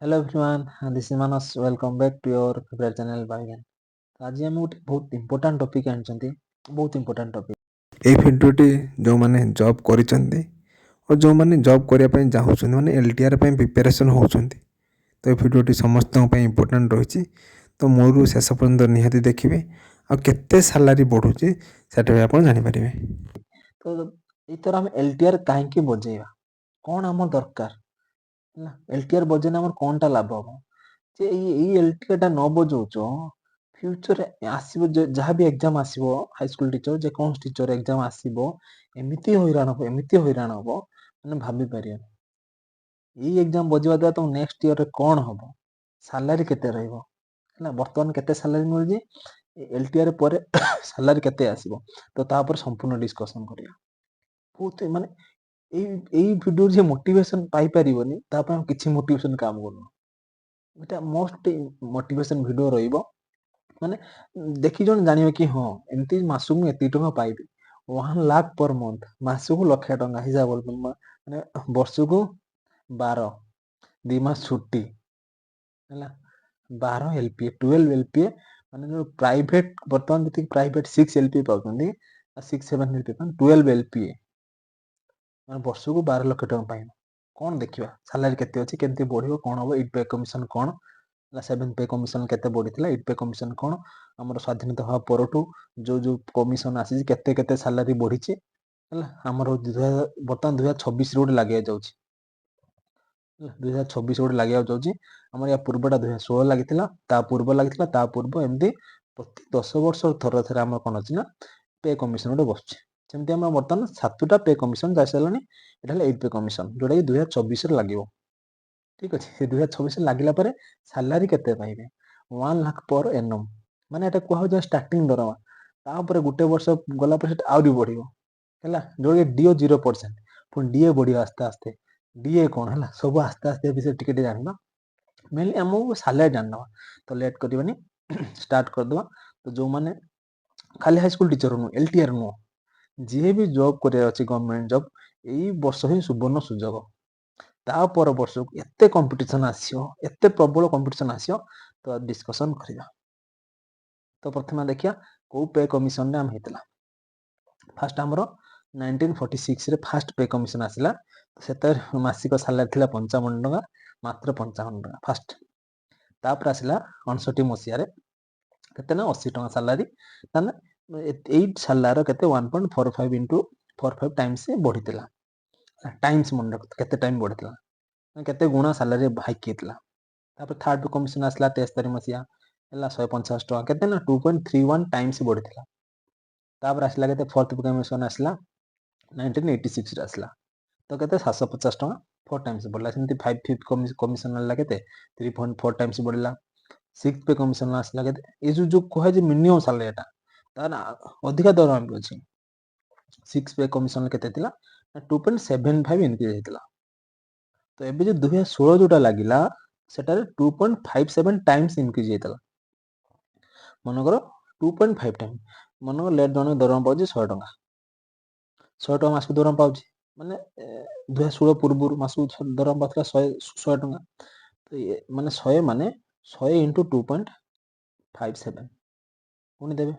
Hello everyone, this is Manas. Welcome back to your favorite channel Biogan. ତ ଆଜି ଆମେ ଗୋଟେ ବହୁତ ଇମ୍ପୋର୍ଟାଣ୍ଟ ଟପିକ୍ ଆଣିଛନ୍ତି, ବହୁତ ଇମ୍ପୋର୍ଟାଣ୍ଟ ଟପିକ୍। ଏଇ ଭିଡ଼ିଓଟି ଯେଉଁମାନେ ଜବ୍ କରିଛନ୍ତି ଓ ଯେଉଁମାନେ ଜବ୍ କରିବା ପାଇଁ ଚାହୁଁଛନ୍ତି, ମାନେ LTR ପାଇଁ ପ୍ରିପାରେସନ୍ ହେଉଛନ୍ତି, ତ ଏ ଭିଡ଼ିଓଟି ସମସ୍ତଙ୍କ ପାଇଁ ଇମ୍ପୋର୍ଟାଣ୍ଟ ରହିଛି। ତ ମୂଳରୁ ଶେଷ ପର୍ଯ୍ୟନ୍ତ ନିହାତି ଦେଖିବେ ଆଉ କେତେ ସାଲାରୀ ବଢ଼ୁଛି, ସେଟା ବି ଆପଣ ଜାଣିପାରିବେ। ତ ଏଇଥର ଆମେ LTR କାହିଁକି ବଜେଇବା, କ'ଣ ଆମର ଦରକାର ହେଲା, LTR ବଜେଇଲେ ଆମର କ'ଣଟା ଲାଭ ହବ ଯେ ଏଇ LTR ଟା ନ ବଜଉଛ, ଫ୍ୟୁଚରରେ ଆସିବ ଯାହା ବି ଏକ୍ଜାମ ଆସିବ, ହାଇସ୍କୁଲ ଟିଚର, ଯେକୌଣସି ଟିଚର ଏକ୍ଜାମ ଆସିବ, ଏମିତି ହଇରାଣ ହବ, ଏମିତି ହଇରାଣ ହବ, ମାନେ ଭାବି ପାରିବନି। ଏଇ ଏକ୍ଜାମ ବଜିବା ଦ୍ୱାରା ତମ ନେକ୍ସଟ ଇୟରରେ କ'ଣ ହବ, ସାଲାରୀ କେତେ ରହିବ ହେଲା, ବର୍ତ୍ତମାନ କେତେ ସାଲାରୀ ମିଳୁଛି, LTR ପରେ ସାଲାରୀ କେତେ ଆସିବ, ତ ତାପରେ ସମ୍ପୂର୍ଣ୍ଣ ଡିସ୍କସନ କରିବା। ବହୁତ ମାନେ ଏଇ ଏଇ ଭିଡ଼ିଓ ଯିଏ ମୋଟିଭେସନ ପାଇପାରିବନି, ତା ପାଇଁ ଆଉ କିଛି ମୋଟିଭେସନ କାମ କରୁନି। ଏଇଟା ମୋଷ୍ଟ ମୋଟିଭେସନ ଭିଡ଼ିଓ ରହିବ। ମାନେ ଦେଖି ଜଣେ ଜାଣିବ କି ହଁ, ଏମିତି ମାସକୁ ମୁଁ ଏତିକି ଟଙ୍କା ପାଇବି। 1 ଲାଖ ପର ମନ୍ଥ, ମାସକୁ ଲକ୍ଷେ ଟଙ୍କା ହିସାବ, ମାନେ ବର୍ଷକୁ 12, 2 ମାସ ଛୁଟି ହେଲା, 12 LPA, 12 LPA। ମାନେ ଯୋଉ ପ୍ରାଇଭେଟ, ବର୍ତ୍ତମାନ ଯେତିକି ପ୍ରାଇଭେଟ 6 LPA ପାଉଛନ୍ତି, 6-7 LPA, 12 LPA ମାନେ ବର୍ଷକୁ 12 ଲକ୍ଷ ଟଙ୍କା ପାଇବ। କ'ଣ ଦେଖିବା, ସାଲାରୀ କେତେ ଅଛି, କେମିତି ବଢିବ, କ'ଣ ହବ, ଏଇଟ୍ ପେ କମିଶନ କ'ଣ ହେଲା, ସେଭେନ୍ ପେ କମିଶନ କେତେ ବଢିଥିଲା, ଏଇଟ୍ ପେ କମିଶନ କ'ଣ, ଆମର ସ୍ୱାଧୀନତା ହେବା ପରଠୁ ଯୋଉ ଯୋଉ କମିଶନ ଆସିଛି, କେତେ କେତେ ସାଲାରୀ ବଢିଛି ହେଲା। ଆମର ବର୍ତ୍ତମାନ 2026ରେ ଗୋଟେ ଲାଗିବାକୁ ଯାଉଛି ହେଲା, 2026 ଗୋଟେ ଲାଗିବାକୁ ଯାଉଛି। ଆମର ୟା ପୂର୍ବଟା 2016 ଲାଗିଥିଲା, ତା ପୂର୍ବ ଲାଗିଥିଲା, ତା ପୂର୍ବ, ଏମିତି ପ୍ରତି 10 ବର୍ଷ ଥରେ ଥରେ ଆମର କ'ଣ ଅଛି ନା ପେ କମିଶନ ଗୋଟେ ବସୁଛି। ସେମିତି ଆମର ବର୍ତ୍ତମାନ ସାତଟା ପେ କମିଶନ ଯାଇସାରିଲାଣି। ଏଇଟା ହେଲା ଏଇଟ୍ ପେ କମିଶନ, ଯୋଉଟାକି 2024ରେ ଲାଗିବ। ଠିକ ଅଛି, ସେ 2026ରେ ଲାଗିଲା ପରେ ସାଲାରୀ କେତେ ପାଇବେ? 1 ଲାଖ ପର ଏନମ୍, ମାନେ ଏଟା କୁହାଯାଉଛି ଷ୍ଟାର୍ଟିଂ ଦରମା। ତାପରେ ଗୋଟେ ବର୍ଷ ଗଲା ପରେ ସେଟା ଆହୁରି ବଢିବ ହେଲା, ଯୋଉଟାକି ଡିଏ 0%, ପୁଣି ଡିଏ ବଢିବ ଆସ୍ତେ ଆସ୍ତେ। ଡିଏ କ'ଣ ହେଲା, ସବୁ ଆସ୍ତେ ଆସ୍ତେ ଏ ବିଷୟରେ ଟିକେ ଟିକେ ଜାଣିବା। ମେନଲି ଆମକୁ ସାଲାରୀ ଜାଣିନେବା। ତ ଲେଟ୍ କରିବାନି, ଷ୍ଟାର୍ଟ କରିଦେବା। ତ ଯୋଉମାନେ ଖାଲି ହାଇସ୍କୁଲ ଟିଚର ନୁହଁ, LTR ନୁହଁ, ଯିଏ ବି ଜବ୍ କରିବାର ଅଛି, ଗଭର୍ଣ୍ଣମେଣ୍ଟ ଜବ୍, ଏଇ ବର୍ଷ ହିଁ ସୁବର୍ଣ୍ଣ ସୁଯୋଗ। ତା ପର ବର୍ଷକୁ ଏତେ କମ୍ପିଟିସନ ଆସିବ, ଏତେ ପ୍ରବଳ କମ୍ପିଟିସନ ଆସିବ। ତ ଡିସ୍କସନ କରିବା। ତ ପ୍ରଥମେ ଦେଖିବା କୋଉ ପେ କମିଶନରେ ଆମେ ହେଇଥିଲା। ଫାଷ୍ଟ ଆମର 1946ରେ ଫାଷ୍ଟ ପେ କମିଶନ ଆସିଲା। ସେତେବେଳେ ମାସିକ ସାଲାରୀ ଥିଲା 55 ଟଙ୍କା, ମାତ୍ର 55 ଟଙ୍କା ଫାଷ୍ଟ। ତାପରେ ଆସିଲା 59 ମସିହାରେ କେତେ ନା 80 ଟଙ୍କା ସାଲାରୀ। ତାହେଲେ ଏଇ ସାଲାରୀର କେତେ 1.45 ଇଣ୍ଟୁ 45 ଟାଇମ୍ସ ବଢିଥିଲା। ଟାଇମ୍ସ ମନେ ରଖ, କେତେ ଟାଇମ୍ ବଢିଥିଲା, କେତେ ଗୁଣା ସାଲାରୀ ହାଇକ୍ ହେଇଥିଲା। ତାପରେ ଥାର୍ଡ କମିଶନ ଆସିଲା 73 ମସିହା, ହେଲା 185 ଟଙ୍କା, କେତେ ନା 2.31 ଟାଇମ୍ସ ବଢିଥିଲା। ତାପରେ ଆସିଲା କେତେ, ଫୋର୍ଥ କମିଶନ ଆସିଲା, 1986ରେ ଆସିଲା, ତ କେତେ, 750 ଟଙ୍କା, ଫୋର୍ ଟାଇମ୍ସ ବଢିଲା। ସେମିତି ଫିଫ୍ଥ କମିଶନ ହେଲା କେତେ, 3.4 ଟାଇମ୍ସ ବଢିଲା। ସିକ୍ସ ପେ କମିଶନ ଆସିଲା କେତେ, ଏ ଯୋଉ ଯୋଉ କୁହାଯାଏ ମିନିମମ୍ ସାଲାରୀ ଏଟା, ତାର ଅଧିକା ଦରମା ବି ଅଛି। ସିକ୍ସ ପେ କମିଶନ କେତେ ଥିଲା ନା 2.75 ଇନକ୍ରିଜ ହେଇଥିଲା। ତ ଏବେ ଯୋଉ 2016 ଯୋଉଟା ଲାଗିଲା, ସେଟାରେ 2.57 ଟାଇମ୍ସ ଇନକ୍ରିଜ ହେଇଥିଲା। ମନେକର 2.5 ଟାଇମ୍, ମନେକର ଲେଟ୍ ଜଣେ ଦରମା ପାଉଛି 100 ଟଙ୍କା, 100 ଟଙ୍କା ମାସକୁ ଦରମା ପାଉଛି, ମାନେ 2016 ପୂର୍ବରୁ ମାସକୁ ଦରମା ପାଉଥିଲା 100 ଟଙ୍କା। ତ ମାନେ 100 ମାନେ 100 ଇଣ୍ଟୁ 2.57 ପୁଣି ଦେବେ,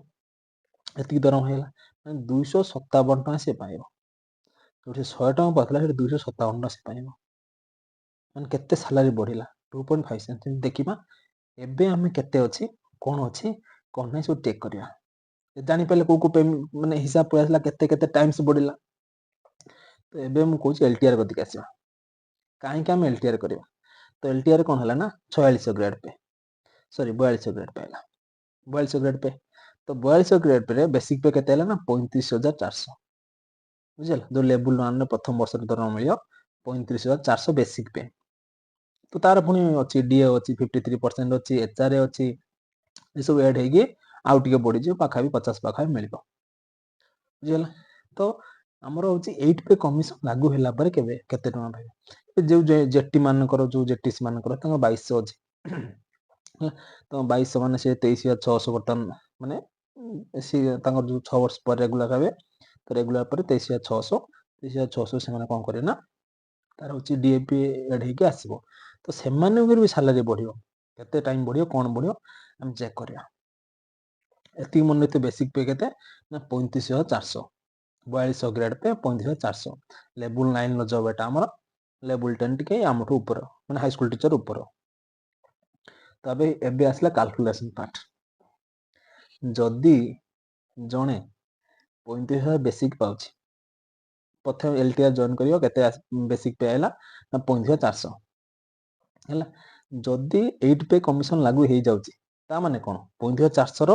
ଏତିକି ଦରମା ହେଇଗଲା, ମାନେ 257 ଟଙ୍କା ସେ ପାଇବ। ଯୋଉଠି 100 ଟଙ୍କା ପାଉଥିଲା, ସେଠି 257 ଟଙ୍କା ସେ ପାଇବ। ମାନେ କେତେ ସାଲାରୀ ବଢିଲା? 2.5। ଦେଖିବା ଏବେ ଆମେ କେତେ ଅଛି, କ'ଣ ଅଛି, କ'ଣ ନାହିଁ, ସବୁ ଚେକ୍ କରିବା। ଜାଣିପାରିଲେ କୋଉ କୋଉ ମାନେ ହିସାବ ପଳେଇ ଆସିଲା, କେତେ କେତେ ଟାଇମ୍ସ ବଢିଲା। ତ ଏବେ ମୁଁ କହୁଛି LTR କତିକି ଆସିବା। କାହିଁକି ଆମେ LTR କରିବା? ତ LTR କ'ଣ ହେଲା ନା 46 ଗ୍ରେଡ୍ ପେ, ସରି, 42 ଗ୍ରେଡ୍ ପେ ହେଲା, 42 ଗ୍ରେଡ୍ ପେ। ତ 42 ଗ୍ରେଡ୍ ପେରେ ବେସିକ୍ ପେ କେତେ ହେଲା ନା 35,400, ବୁଝିଲା? ଯୋଉ ଲେବୁଲ ୱାନରେ ପ୍ରଥମ ବର୍ଷରେ ଦରମା ମିଳିବ 35,400 ବେସିକ୍ ପେ। ତ ତାର ପୁଣି ଅଛି, ଡିଏ ଅଛି, 53% ଅଛି, HRA ଅଛି, ଏସବୁ ଏଡ୍ ହେଇକି ଆଉ ଟିକେ ବଢିଯିବ, ପାଖାପାଖି 50 ପାଖାପାଖି ମିଳିବ, ବୁଝିଗଲା? ତ ଆମର ହଉଛି ଏଇଟ୍ ପେ କମିଶନ ଲାଗୁ ହେଲା ପରେ କେବେ କେତେ ଟଙ୍କା ପାଇବେ? ଯୋଉ ଜେଟି ମାନଙ୍କର, ଯୋଉ ଜେଟିସି ମାନଙ୍କର, ତାଙ୍କର 2200 ଅଛି ହେଲା। ତ 2200 ମାନେ ସେ 23,600 ବର୍ତ୍ତମାନ, ମାନେ ସେ ତାଙ୍କର ଯୋଉ 6 ବର୍ଷ ପରେ ରେଗୁଲାର ହେବେ, ତ ରେଗୁଲାର ପରେ 23,600, 23,600 ସେମାନେ କ'ଣ କରିବେ ନା ତାର ହଉଛି ଡିଏପି ଏଡ୍ ହେଇକି ଆସିବ। ତ ସେମାନଙ୍କର ବି ସାଲାରୀ ବଢ଼ିବ। କେତେ ଟାଇମ୍ ବଢ଼ିବ, କ'ଣ ବଢ଼ିବ ଆମେ ଚେକ୍ କରିବା। ଏତିକି ମନେ ରଖିଥିବେ, ବେସିକ୍ ପେ କେତେ ନା 35,400, 4200 ଗ୍ରେଡ୍ ପେ, 35,400। ଲେବୁଲ୍ 9ର ଜବ୍ ଏଟା ଆମର, ଲେବୁଲ୍ 10 ଟିକେ ଆମଠୁ ଉପର, ମାନେ ହାଇସ୍କୁଲ ଟିଚର ଉପର। ତ ଏବେ ଆସିଲା କାଲକୁଲେସନ ପାର୍ଟ। ଯଦି ଜଣେ 35,000 ବେସିକ୍ ପାଉଛି, ପ୍ରଥମେ ଏଲ୍ ଟି ଆର୍ ଜଏନ୍ କରିବ, କେତେ ବେସିକ୍ ପେ ଆଇଲା ନା 35,400 ହେଲା। ଯଦି 8 ପେ କମିଶନ ଲାଗୁ ହେଇଯାଉଛି, ତା ମାନେ କ'ଣ? 35,400ର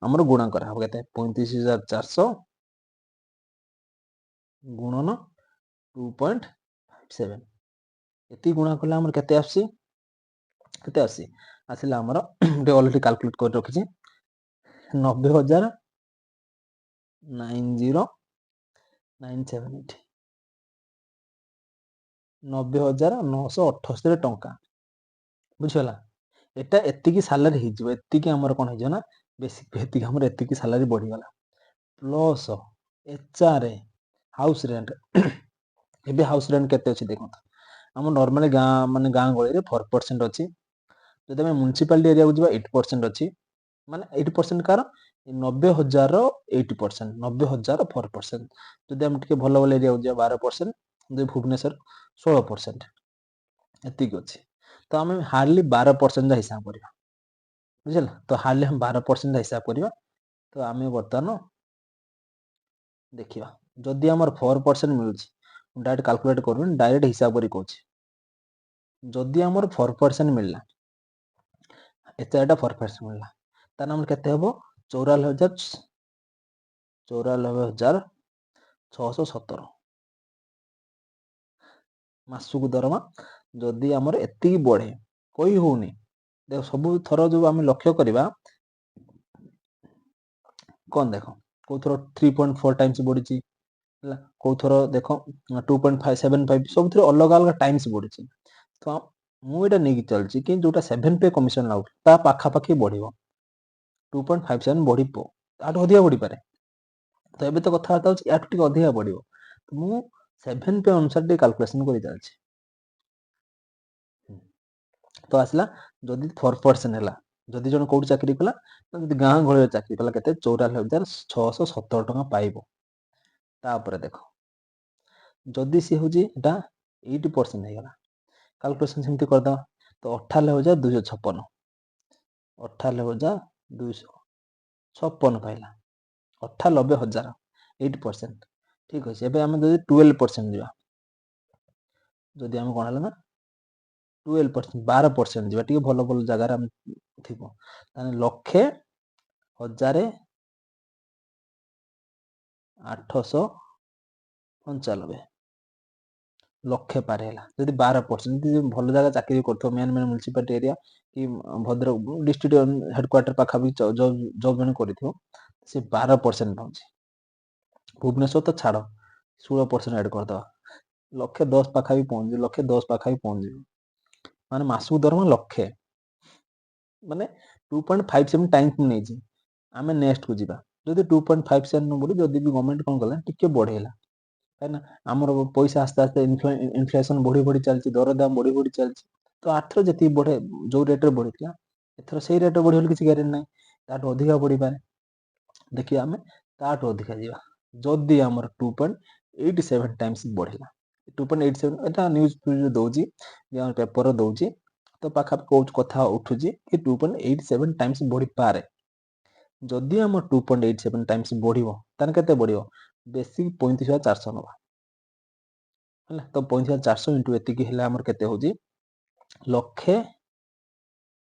ଆମର ଗୁଣ କରାହବ କେତେ? 35,400 ଗୁଣନ 2.57। ଏତିକି ଗୁଣା କଲେ ଆମର କେତେ ଆସୁଛି? କେତେ ଆସୁଛି? ଆସିଲା ଆମର, ଟିକେ ଅଲରେଡ଼ି କାଲକୁଲେଟ୍ କରି ରଖିଛି, 90,000, 90978, 90,978 ଟଙ୍କା। ବୁଝିଗଲା? ଏଟା ଏତିକି ସାଲାରୀ ହେଇଯିବ। ଏତିକି ଆମର କ'ଣ ହେଇଯିବ ନା ବେସିକ୍, ଏତିକି ଆମର ଏତିକି ସାଲାରୀ ବଢ଼ିଗଲା। Plus H R house rent. ଏବେ ହାଉସ୍ ରେଣ୍ଟ କେତେ ଅଛି ଦେଖନ୍ତୁ। ଆମ ନର୍ମାଲି ଗାଁ, ମାନେ ଗାଁ ଗହଳିରେ 4% ଅଛି। ଯଦି ଆମେ ମ୍ୟୁନିସିପାଲିଟି ଏରିଆକୁ ଯିବା, 8% ଅଛି। ମାନେ 8% କାହାର? 90,000ର 8%, 90,000 4%। ଯଦି ଆମେ ଟିକେ ଭଲ ଭଲ ଏରିଆକୁ ଯିବା, 12%, ଯଦି ଭୁବନେଶ୍ୱର 16%, ଏତିକି ଅଛି। ତ ଆମେ ହାର୍ଡଲି 12% ହିସାବ କରିବା, ବୁଝିଲା? ତ ହାର୍ଡଲି ଆମେ 12% ହିସାବ କରିବା। ତ ଆମେ ବର୍ତ୍ତମାନ ଦେଖିବା, ଯଦି ଆମର 4% ମିଳୁଛି, ମୁଁ ଡାଇରେକ୍ଟ କାଲକୁଲେଟ୍ କରୁନି, ଡାଇରେକ୍ଟ ହିସାବ କରି କହୁଛି। ଯଦି ଆମର 4% ମିଳିଲା, ଏଚ୍ ଆର୍ଟା 4% ମିଳିଲା, ତାହେଲେ ଆମର କେତେ ହେବ? 94,000, 94,617 ମାସକୁ ଦରମା। ଯଦି ଆମର ଏତିକି ବଢ଼େ, କହି ହଉନି। ଦେଖ, ସବୁ ଥର ଯୋଉ ଆମେ ଲକ୍ଷ୍ୟ କରିବା କ'ଣ, ଦେଖ, କୋଉ ଥର 3.4 ଟାଇମ୍ସ ବଢ଼ିଛି ହେଲା, କୋଉ ଥର ଦେଖ 2.575, ସବୁଥିରେ ଅଲଗା ଅଲଗା ଟାଇମ୍ସ ବଢ଼ିଛି। ତ ମୁଁ ଏଇଟା ନେଇକି ଚାଲିଛି କି ଯୋଉଟା 7 ପେ କମିଶନ ଲାଗୁଛି ତା ପାଖାପାଖି ବଢ଼ିବ, 2.57 ବଢ଼ିବ, ତାଠୁ ଅଧିକା ବଢ଼ିପାରେ। ତ ଏବେ ତ କଥାବାର୍ତ୍ତା ହେଉଛି ୟାଠୁ ଟିକେ ଅଧିକା ବଢ଼ିବ। ତ ମୁଁ 7 ପେ ଅନୁସାରେ ଟିକେ କାଲକୁଲେସନ କରି ଚାଲିଛି। ତ ଆସିଲା, ଯଦି 4% ହେଲା, ଯଦି ଜଣେ କୋଉଠି ଚାକିରି କଲା, ଯଦି ଗାଁ ଗହଳିରେ ଚାକିରି କଲା, କେତେ? 94,617 ଟଙ୍କା ପାଇବ। ତାପରେ ଦେଖ, ଯଦି ସିଏ ହେଉଛି ଏଟା 8% ହେଇଗଲା, କାଲକୁଲେସନ ସେମିତି କରିଦେବା। ତ 98,256, 98,256 ପାଇଲା, 98,000, 8%। ଠିକ୍ ଅଛି। ଏବେ ଆମେ ଯଦି 12% ଯିବା, ଯଦି ଆମେ କ'ଣ ହେଲା ନା 12%, 12% ଯିବା, ଟିକେ ଭଲ ଭଲ ଜାଗାରେ ଆମେ ଥିବ, ତାହେଲେ ଲକ୍ଷେ ହଜାରେ ଆଠଶହ ପଞ୍ଚାନବେ, ଲକ୍ଷେ ପାର ହେଲା ଯଦି 12%। ଯଦି ଭଲ ଜାଗା ଚାକିରି କରୁଥିବ, ମେନ୍ ମେନ୍ ମ୍ୟୁନିସିପାଲିଟି ଏରିଆ କି ଭଦ୍ରକ ଡିଷ୍ଟ୍ରିକ୍ଟ ହେଡ଼କ୍ୱାର୍ଟର ପାଖାପାଖି ଜବ୍ ଜଣେ କରିଥିବ, ସେ 12% ପାଉଛି। ଭୁବନେଶ୍ୱର ତ ଛାଡ଼, 16% ଆଡ଼୍ କରିଦେବା, ଲକ୍ଷେ 10 ପାଖାପାଖି ପହଞ୍ଚିବ, ଲକ୍ଷେ 10 ପାଖାପାଖି ପହଞ୍ଚିବ। ମାନେ ମାସକୁ ଦରମା ଲକ୍ଷେ, ମାନେ 2.57 ଟାଇମ୍ସ ମୁଁ ନେଇଛି। ଆମେ ନେକ୍ସଟକୁ ଯିବା। ଯଦି 2.57 ବୋଲି ଯଦି ବି ଗଭର୍ଣ୍ଣମେଣ୍ଟ କ'ଣ କଲା, ଟିକେ ବଢ଼େଇଲା, କାହିଁକିନା ଆମର ପଇସା ଆସ୍ତେ ଆସ୍ତେ ଇନଫ୍ଲେସନ୍ ବଢ଼ି ବଢ଼ି ଚାଲିଛି, ଦରଦାମ ବଢ଼ି ବଢ଼ି ଚାଲିଛି। ତ ଆରଥର ଯେତିକି ବଢ଼େ, ଯୋଉ ରେଟ୍ରେ ବଢ଼ିଥିଲା, ଏଥର ସେଇ ରେଟ୍ରେ ବଢ଼ିବ ବୋଲି କିଛି ଗ୍ୟାରେଣ୍ଟି ନାହିଁ, ତାଠୁ ଅଧିକା ବଢ଼ିପାରେ। ଦେଖିବା, ଆମେ ତାଠୁ ଅଧିକା ଯିବା। ଯଦି ଆମର 2.87 ଟାଇମ୍ସ ବଢ଼ିଲା, 2.87, ଏଟା ନ୍ୟୁଜ୍ ଫ୍ୟୁଜ୍ ଦେଉଛି, ଆମର ପେପର ଦେଉଛି, ତ ପାଖାପାଖି କହୁଛି, କଥା ଉଠୁଛି କି 2.87 ଟାଇମ୍ସ ବଢ଼ିପାରେ। ଯଦି ଆମର 2.87 ଟାଇମ୍ସ ବଢ଼ିବ, ତାହେଲେ କେତେ ବଢ଼ିବ? ବେସିକ୍ 35,400 ନେବା ହେଲା। ତ 35,400 ଇଣ୍ଟୁ ଏତିକି ହେଲେ ଆମର କେତେ ହେଉଛି? ଲକ୍ଷେ,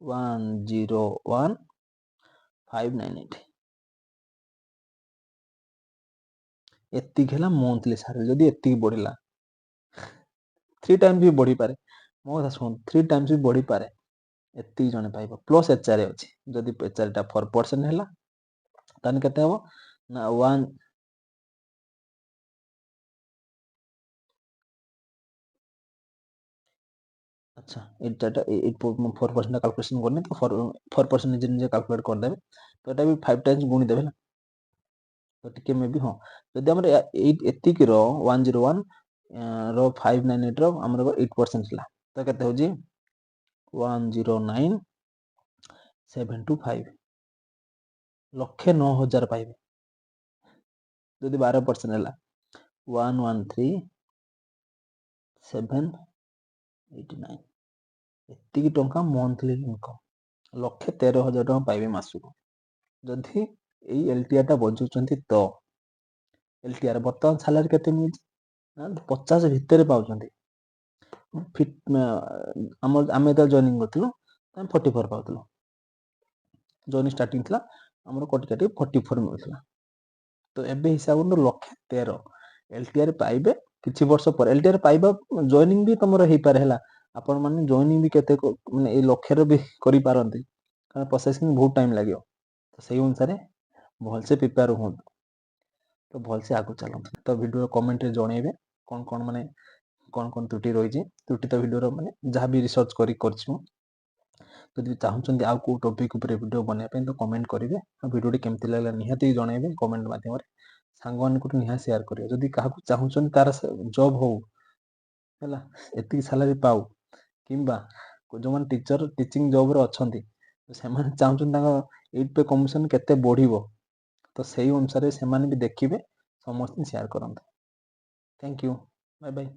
101,598, ଏତିକି ହେଲା ମନ୍ଥଲି ସାଲାରୀ। ଯଦି ଏତିକି ବଢ଼ିଲା, 3 ଟାଇମ୍ସ ବି ବଢ଼ିପାରେ। ମୋ କଥା ଶୁଣନ୍ତୁ, 3 ଟାଇମ୍ସ ବି ବଢ଼ିପାରେ। ଏତିକି ଜଣେ ପାଇବ, ପ୍ଲସ୍ ଏଚ୍ ଆର୍ ଅଛି। ଯଦି ଏଚ୍ ଆର୍ ଟା 4% ହେଲା, ତାହେଲେ କେତେ ହେବ ନା ୱାନ୍, ଆଚ୍ଛା, ଏଇଟା 4% କାଲକୁଲେସନ୍ କରିନି, ତ 4% ନିଜେ ନିଜେ କାଲକୁଲେଟ୍ କରିଦେବେ। ତ ଏଇଟା ବି 5 ଟାଇମ୍ସ ଗୁଣି ଦେବେ ହେଲା। ତ ଟିକେ ମେ ବି, ହଁ, ଯଦି ଆମର ଏଇଟ୍ ଏତିକିର 101 ର 598ର ଆମର 8% ଥିଲା, ତ କେତେ ହେଉଛି? 109,725, 1,09,000 ପାଇବେ। ଯଦି 12% ହେଲା, 113,789, ଏତିକି ଟଙ୍କା ମନ୍ଥଲି ଇନକମ୍। 1,13,000 ଟଙ୍କା ପାଇବେ ମାସକୁ, ଯଦି ଏଇ ଏଲ୍ ଟି ଆର୍ଟା ବଜାଉଛନ୍ତି ତ। ଏଲ୍ ଟି ଆର୍ ବର୍ତ୍ତମାନ ସାଲାରୀ କେତେ ମିଳୁଛି ନା 50 ଭିତରେ ପାଉଛନ୍ତି। ଆମେ ଯେତେବେଳେ ଜଏନିଂ କରିଥିଲୁ, ଆମେ 44 ପାଉଥିଲୁ। ଜଏନିଂ ଷ୍ଟାର୍ଟିଂ ଥିଲା ଆମର, କଟି କାଟି 44 ମିଳୁଥିଲା। ତ ଏବେ ହିସାବ 1,13,000 ଏଲ୍ ଟି ଆର୍ ପାଇବେ। କିଛି ବର୍ଷ ପରେ ଏଲ୍ ଟି ଆର୍ ପାଇବା, ଜଏନିଂ ବି ତମର ହେଇପାରେ, ହେଲା? ଆପଣମାନେ ଜଏନିଂ ବି କେତେ ମାନେ ଏଇ ଲକ୍ଷରେ ବି କରିପାରନ୍ତି, କାରଣ ପ୍ରୋସେସିଂ ବହୁତ ଟାଇମ୍ ଲାଗିବ। ତ ସେଇ ଅନୁସାରେ ଭଲସେ ପ୍ରିପେୟାର ହୁଅନ୍ତୁ, ତ ଭଲସେ ଆଗକୁ ଚାଲନ୍ତୁ। ତ ଭିଡ଼ିଓ କମେଣ୍ଟରେ ଜଣେଇବେ କ'ଣ କ'ଣ, ମାନେ କ'ଣ କ'ଣ ତ୍ରୁଟି ରହିଛି। ତ୍ରୁଟି ତ ଭିଡ଼ିଓର ମାନେ ଯାହା ବି ରିସର୍ଚ୍ଚ କରି କରିଛି ମୁଁ। ଯଦି ଚାହୁଁଛନ୍ତି ଆଉ କେଉଁ ଟପିକ୍ ଉପରେ ଭିଡ଼ିଓ ବନେଇବା ପାଇଁ, ତ କମେଣ୍ଟ କରିବେ। ଆଉ ଭିଡ଼ିଓଟି କେମିତି ଲାଗିଲା, ନିହାତି ଜଣେଇବେ କମେଣ୍ଟ ମାଧ୍ୟମରେ। ସାଙ୍ଗମାନଙ୍କୁ ନିହାତି ସେୟାର କରିବେ, ଯଦି କାହାକୁ ଚାହୁଁଛନ୍ତି ତାର ଜବ୍ ହଉ, ହେଲା, ଏତିକି ସାଲାରୀ ପାଉ, କିମ୍ବା ଯେଉଁମାନେ ଟିଚର, ଟିଚିଂ ଜବ୍ରେ ଅଛନ୍ତି, ସେମାନେ ଚାହୁଁଛନ୍ତି ତାଙ୍କ ଏଇଟ୍ ପେ କମିଶନ କେତେ ବଢ଼ିବ, ତ ସେଇ ଅନୁସାରେ ସେମାନେ ବି ଦେଖିବେ। ସମସ୍ତେ ସେୟାର କରନ୍ତୁ। Thank you, bye bye.